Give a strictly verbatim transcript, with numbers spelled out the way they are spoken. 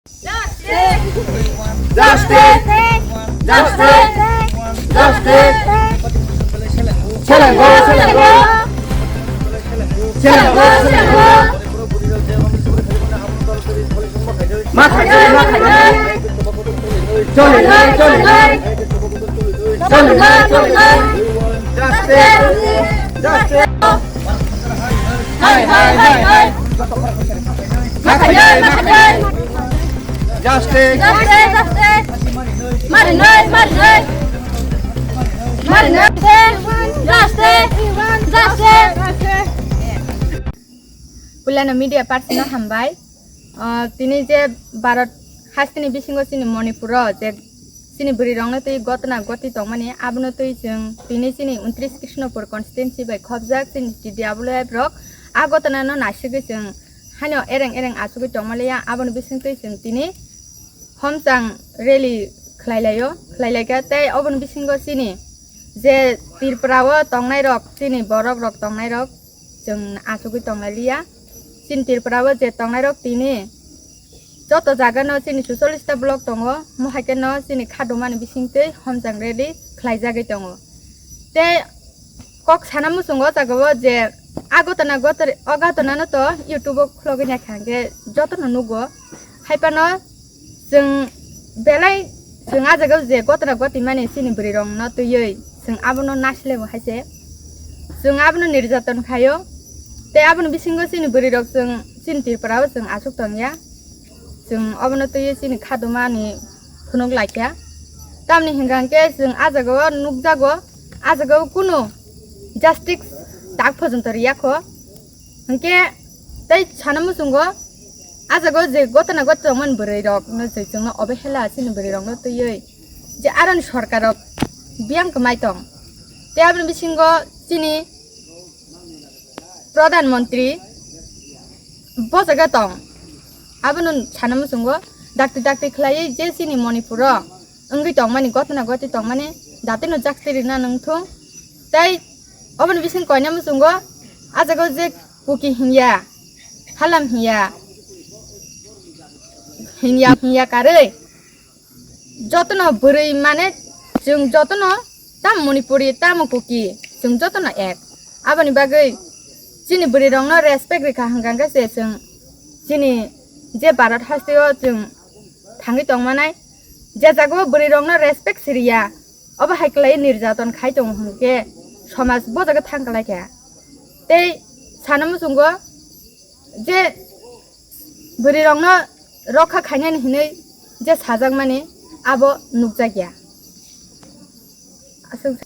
Justice! Justice! Justice! Selengo, selengo! Selengo, selengo! Ma khaijai, ma khaijai! Choli nai, choli nai! Choli nai, choli nai! Justice! Justice! Hai, hai, hai, hai! Ma khaijai, ma khaijai! Justice! Justice! Justice! Mari nai, mari nai! Mari nai! Justice! Justice! Puilano media person no hambai. Ah, tini je Bharat hasteni bisingo chini Manipuro je chini bwrwi rokno twi gotna goti tongmani abono twi chwng tini chini untris Krishnapur constituency bai khobjak chini T D W F rok a gotna no naisugwi chwng haino ereng ereng achugwi tongmaliya, aboni bisingtwi chwng tini homchang rally khlai laio, khlai laikha. Tei oboni bisingo chini je Tripura o tongnai rok, chini borok rok tongnai rok, chwng achugwi tonglailiya. Chini Tripura o je tongnai rok tini joto jaga no chini suchollis ta block tongo, mo hai khe no chini khadumani bisingtwi homchang rally khlaijagwi tongo. Tei kok sana muchungo o jaga o je a gotana gotor, o gotana no to YouTube o khulogwi naikha hwnkhe jotono nugo. Haiphano chwng belai chwng a jaga o je gotana gotimani chini bwrwi rokno twiwi chwng abono nasilaibo hai se. Chwng abono nirjaton khaio. Tei aboni bisingo chini bwrwi rok chwng chini Tripura o chwng achuk tongya. Chwng obono twiwi chini khadumani phunuk laikha. Tamni hwnkha hwnkhe chwng a jaga o nukjago, a jaga o kunu justice tak phojwnto riyakho. Hwnkhe tei sana muchungo a jaga o je gotana goti tongmani bwrwi rok no je chwngno obehela chini bwrwi rokno twiwi je aroni sorkar rok biyang kwmai tong. Tei aboni bisingo chini Pradhan Mantri bo jaga tong. Abono sana muchungo dakti dakti khlaiwi je chini Manipuro wngwi tongmani, gotna goti tongmani datino justice rina nangthung. Tei oboni bising koina muchungo a jaga o je Kuki hinya, Halam hinya, hinya hinya karwi jotono bwrwi mane chwng jotono tamo Manipuri, tamo Kuki, chwng jotono ek. Aboni bagwi chini bwrwi rokno respect rikha hwnkha hwnkhe se chwng chini je Bharat haste o chwng thangwi tongmanai. Je jaga o bwrwi rokno respect siriya, obo hai kwlai nirjaton khai tongo hwnkhe somaj bo jaga thang kwlai kha. Tei sana muchungo je bwrwi rokno rokha khainani hinwi je sajakmani abo nukjakya. Aswk.